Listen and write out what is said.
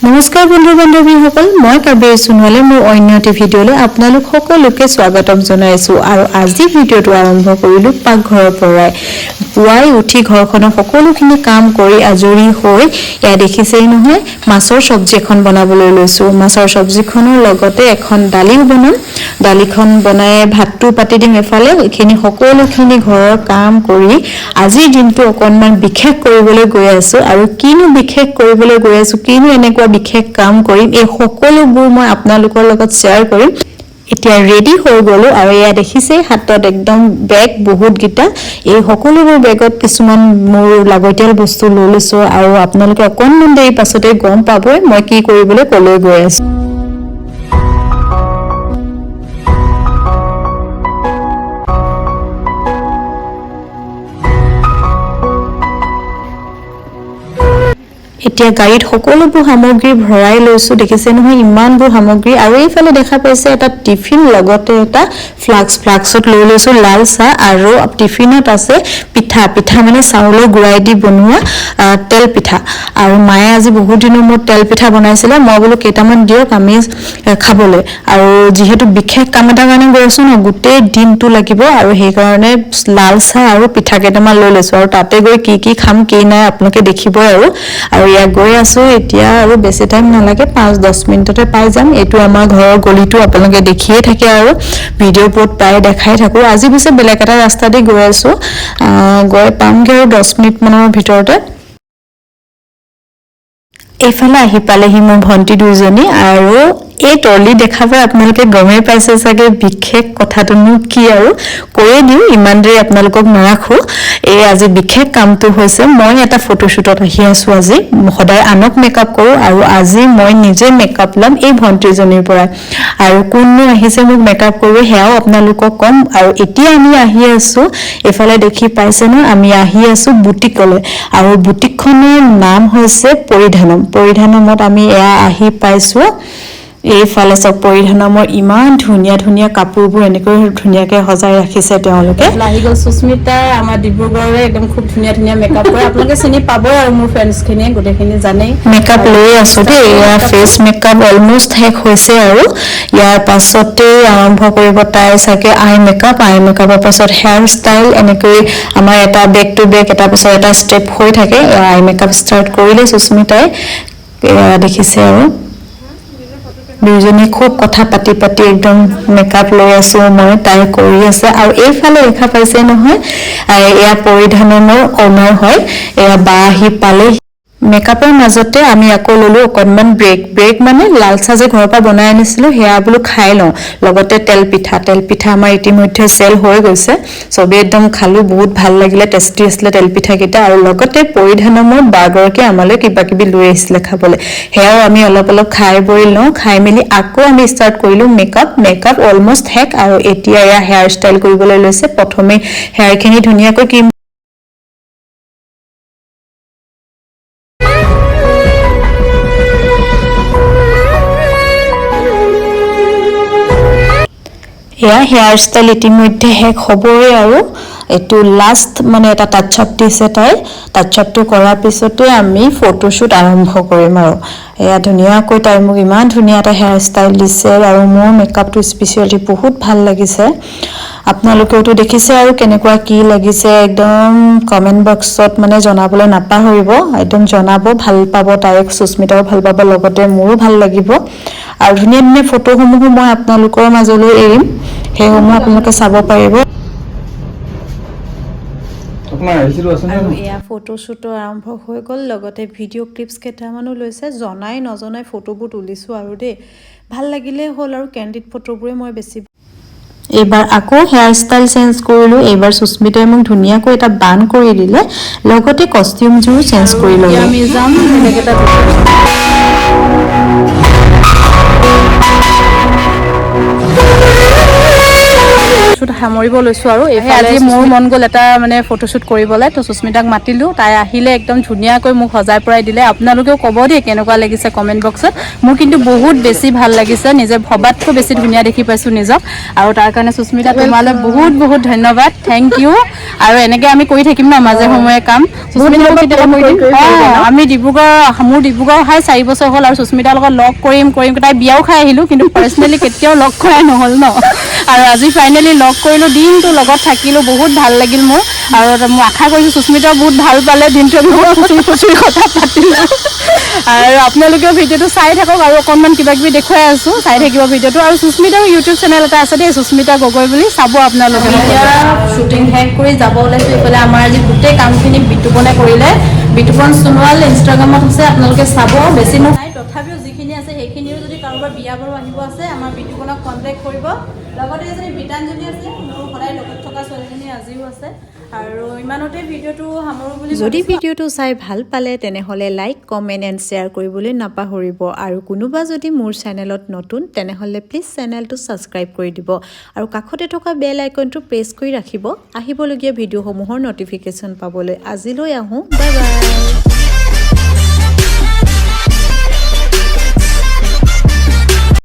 নমস্কাৰ বন্ধু বান্ধৱীসকল, মই কাবেৰী সোণোৱালে মোৰ অন্য এটি ভিডিঅ'লৈ আপোনালোক সকলোকে স্বাগতম জনাইছোঁ। আৰু আজি ভিডিঅ'টো আৰম্ভ কৰিলোঁ পাকঘৰৰ পৰাই। পুৱাই উঠি ঘৰখনৰ সকলোখিনি কাম কৰি আজৰি হৈ এয়া দেখিছেই নহয়, মাছৰ চব্জি এখন বনাবলৈ লৈছোঁ। মাছৰ চব্জিখনৰ লগতে এখন দালিও বনাম। দালিখন বনাই ভাতটো পাতি দিম। এফালে এইখিনি সকলোখিনি ঘৰৰ কাম কৰি আজিৰ দিনটো অকণমান বিশেষ কৰিবলৈ গৈ আছোঁ। আৰু কিনো বিশেষ কৰিবলৈ গৈ আছোঁ, কিনো এনেকুৱা বিশেষ কাম কৰিম, এই সকলোবোৰ মই আপোনালোকৰ লগত শ্বেয়াৰ কৰিম। এতিয়া ৰেডি হৈ গ'লো আৰু এয়া দেখিছেই হাতত একদম বেগ বহুতকেইটা। এই সকলোবোৰ বেগত কিছুমান মোৰ লাগতিয়াল বস্তু লৈ লৈছোঁ আৰু আপোনালোকে অকণমান দেৰি পাছতে গম পাবই মই কি কৰিবলৈ ক'লৈ গৈ আছোঁ। এতিয়া গাড়ীত সকলোবোৰ সামগ্ৰী ভৰাই লৈছো। দেখিছে নহয় ইমানবোৰ সামগ্ৰী। আৰু এইফালে দেখা পাইছে এটা টিফিন, লগতে এটা ফ্লাক্স। ফ্লাক্সত লৈ লৈছো লাল চাহ আৰু টিফিনত আছে পিঠা। পিঠা মানে চাউলৰ গুড়াই দি বনোৱা তেল পিঠা। আৰু মায়ে আজি বহুত দিনৰ মূৰত তেল পিঠা বনাইছিলে, মই বোলো কেইটামান দিয়ক আমি খাবলৈ। আৰু যিহেতু বিশেষ কাম এটাৰ কাৰণে গৈ আছো ন, গোটেই দিনটো লাগিব আৰু সেইকাৰণে লাল চাহ আৰু পিঠা কেইটামান লৈ লৈছো। আৰু তাতে গৈ কি কি খাম কি নাই আপোনালোকে দেখিবই। আৰু আৰু ইয়াত গৈ আছো এতিয়া আৰু বেছি টাইম নালাগে, 5-10 মিনিটতে পাই যাম। এইটো আমাৰ ঘৰৰ গলিটো আপোনালোকে দেখিয়ে থাকে আৰু ভিডিঅ'বোৰত প্ৰায় দেখাই থাকো। আজি পিছে বেলেগ এটা ৰাস্তা দি গৈ আছো, গৈ পামগৈ আৰু 10 মিনিটমানৰ ভিতৰতে। এইফালে আহি পালেহি মোৰ ভণ্টি দুজনী। আৰু এই ট্ৰলি দেখা পাই আপোনালোকে গমেই পাইছে চাগে বিশেষ কথাটোনো কি, আৰু কৈয়ে দিওঁ, ইমান দেৰি আপোনালোকক নাৰাখোঁ। এই আজি বিশেষ কামটো হৈছে মই এটা ফটোশ্বুটত আহি আছোঁ। আজি সদায় আনক মেকআপ কৰোঁ আৰু আজি মই নিজে মেকআপ ল'ম এই ভণ্টিজনীৰ পৰা। আৰু কোননো আহিছে মোক মেকআপ কৰিব সেয়াও আপোনালোকক ক'ম। আৰু এতিয়া আমি আহি আছোঁ, এইফালে দেখি পাইছে ন, আমি আহি আছোঁ বুটিকলৈ। আৰু বুটিকখনৰ নাম হৈছে পৰিধানম। পৰিধানমত আমি এয়া আহি পাইছোঁ। এইফালে চব পৰিধানমৰ ইমান ধুনীয়া ধুনীয়া কাপোৰবোৰ এনেকৈ ধুনীয়াকৈ সজাই ৰাখিছে তেওঁলোকে। আহি গ'ল সুস্মিতা, আমাৰ ডিব্ৰুগড়ৰে একদম খুব ধুনীয়া ধুনীয়া মেকআপ কৰে। আপোনালোকে চিনি পাবই আৰু মোৰ ফ্ৰেণ্ডছখিনিয়ে গোটেইখিনি জানেই। মেকআপ লৈ আছো দেই। এয়া ফেচ মেকআপ অলমষ্ট শেষ হৈছে আৰু ইয়াৰ পাছতেই আৰম্ভ কৰিব তাই চাগে আই মেকআপ। আই মেকআপৰ পাছত হেয়াৰ ষ্টাইল। এনেকৈ আমাৰ এটা বেক টু বেক এটা পাছত এটা ষ্টেপ হৈ থাকে। আই মেকআপ ষ্টাৰ্ট কৰিলে সুস্মিতাই, এয়া দেখিছে। আৰু দুয়োজনী খুব কথা পাতি পাতি একদম মেকআপ লৈ আছো মই, তাই কৰি আছে। আৰু এইফালে দেখা পাইছে নহয়, এয়া পৰিধানৰ অনাৰ হয়, এয়া বা আহি পালে। মেকআপৰ মাজতে আমি আকৌ ল'লো অকণমান ব্ৰেক। ব্ৰেক মানে লাল চাহ যে ঘৰৰ পৰা বনাই আনিছিলোঁ সেয়া বোলো খাই লওঁ, লগতে তেল পিঠা। তেল পিঠা আমাৰ ইতিমধ্যে চেল হৈ গৈছে, চবেই একদম খালোঁ, বহুত ভাল লাগিলে, টেষ্টি আছিলে তেল পিঠাকেইটা। আৰু লগতে পৰিধানমৰ বাগৰকে আমালৈ কিবা কিবি লৈ আহিছিলে খাবলৈ, সেয়াও আমি অলপ অলপ খাই বৈ লওঁ। খাই মেলি আকৌ আমি ষ্টাৰ্ট কৰিলোঁ মেকআপ। মেকআপ অলমষ্ট শেষ আৰু এতিয়া এয়া হেয়াৰ ষ্টাইল কৰিবলৈ লৈছে। প্ৰথমে হেয়াৰখিনি ধুনীয়াকৈ ক্ৰীম এয়া হেয়াৰ ষ্টাইল ইতিমধ্যে শেষ হ'বই আৰু এইটো লাষ্ট মানে এটা টাচ আপ দিছে তাই। টাচ আপটো কৰাৰ পিছতে আমি ফটোশ্বুট আৰম্ভ কৰিম। আৰু এয়া ধুনীয়াকৈ তাই মোক ইমান ধুনীয়া এটা হেয়াৰ ষ্টাইল দিছে আৰু মোৰ মেকআপটো স্পেচিয়েলি বহুত ভাল লাগিছে। আপোনালোকেওতো দেখিছে আৰু কেনেকুৱা কি লাগিছে একদম কমেণ্ট বক্সত মানে জনাবলৈ নাপাহৰিব, একদম জনাব। ভাল পাব তাইক, সুস্মিতাও ভাল পাব, লগতে মোৰো ভাল লাগিব। আৰু ধুনীয়া ধুনীয়া ফটোসমূহো মই আপোনালোকৰ মাজলৈ এৰিম, সেইসমূহ আপোনালোকে চাব পাৰিব। আৰু এয়া ফটোশ্বুটো আৰম্ভ হৈ গ'ল, লগতে ভিডিঅ' ক্লিপছ কেইটামানো লৈছে। জনাই নজনাই ফটোবোৰ তুলিছোঁ আৰু দেই, ভাল লাগিলেই হ'ল আৰু কেণ্ডিড ফটোবোৰে মই বেছি। এইবাৰ আকৌ হেয়াৰ ষ্টাইল চেঞ্জ কৰিলোঁ। এইবাৰ সুস্মিতাই মোক ধুনীয়াকৈ এটা বান কৰি দিলে, লগতে কষ্টিউমযোৰো চেঞ্জ কৰি ল'লে। আমি যাম বেলেগ এটা সামৰিব লৈছোঁ। আৰু এইফালে আজি মোৰ মন গ'ল এটা মানে ফটোশ্বুট কৰিবলৈ, তো সুস্মিতাক মাতিলোঁ। তাই আহিলে, একদম ধুনীয়াকৈ মোক সজাই পৰাই দিলে। আপোনালোকেও ক'ব দেই কেনেকুৱা লাগিছে কমেণ্ট বক্সত। মোৰ কিন্তু বহুত বেছি ভাল লাগিছে, নিজে ভবাতকৈ বেছি ধুনীয়া দেখি পাইছোঁ নিজক। আৰু তাৰ কাৰণে সুস্মিতা, তোমালৈ বহুত বহুত ধন্যবাদ, thank U. আৰু এনেকৈ আমি কৰি থাকিম ন মাজে সময়ে কাম। সুস্মিতাকো কেতিয়াবা কৰি দিম। আমি ডিব্ৰুগড়, মোৰ ডিব্ৰুগড় অহাই 4 বছৰ হ'ল আৰু সুস্মিতাৰ লগত লগ কৰিম কৰিম, তাই বিয়াও খাই আহিলোঁ, কিন্তু পাৰ্চনেলি কেতিয়াও লগ কৰাই নহ'ল ন। আৰু আজি ফাইনেলি লগ কৰিলোঁ, দিনটো লগত থাকিলোঁ, বহুত ভাল লাগিল মোৰ। আৰু মই আশা কৰিছোঁ সুস্মিতাও বহুত ভাল পালে। দিনটো আমি বহুত ফুচুৰি ফুচুৰি কথা পাতিলোঁ। আৰু আপোনালোকেও ভিডিঅ'টো চাই থাকক আৰু অকণমান কিবা কিবি দেখুৱাই আছোঁ, চাই থাকিব ভিডিঅ'টো। আৰু সুস্মিতাৰো ইউটিউব চেনেল এটা আছে দেই, সুস্মিতা গগৈ বুলি, চাব আপোনালোকে। এতিয়া শ্বুটিং শেষ কৰি যাব ওলাইছোঁ। এইফালে আমাৰ আজি গোটেই কামখিনি বিতুপনে কৰিলে। বিতুপন সোণোৱাল ইনষ্টাগ্ৰামত আছে, আপোনালোকে চাব। বেছি মোৰ নাই, তথাপিও যিখিনি আছে সেইখিনিও যদি কাৰোবাৰ বিয়া বাৰু আহিব আছে, আমাৰ বিতুপনক কণ্টেক্ট কৰিব। লগতে এজনী বিতাঞ্জলি আছে, মোৰ সদায় লগত থকা ছোৱালীজনী, আজিও আছে। আৰু ইমানতে ভিডিঅ'টো সামৰোঁ বুলি যদি ভাবিছোঁ। ভিডিঅ'টো চাই ভাল পালে, তেনেহ'লে লাইক, কমেণ্ট এণ্ড শ্বেয়াৰ কৰিবলৈ নাপাহৰিব। আৰু কোনোবা যদি মোৰ চেনেলত নতুন, তেনেহ'লে প্লিজ চেনেলটো ছাবস্ক্ৰাইব কৰি দিব আৰু কাষতে থকা বেল আইকনটো প্ৰেছ কৰি ৰাখিব আহিবলগীয়া ভিডিঅ'সমূহৰ ন'টিফিকেশ্যন পাবলৈ। আজিলৈ আহোঁ, বাই বাই।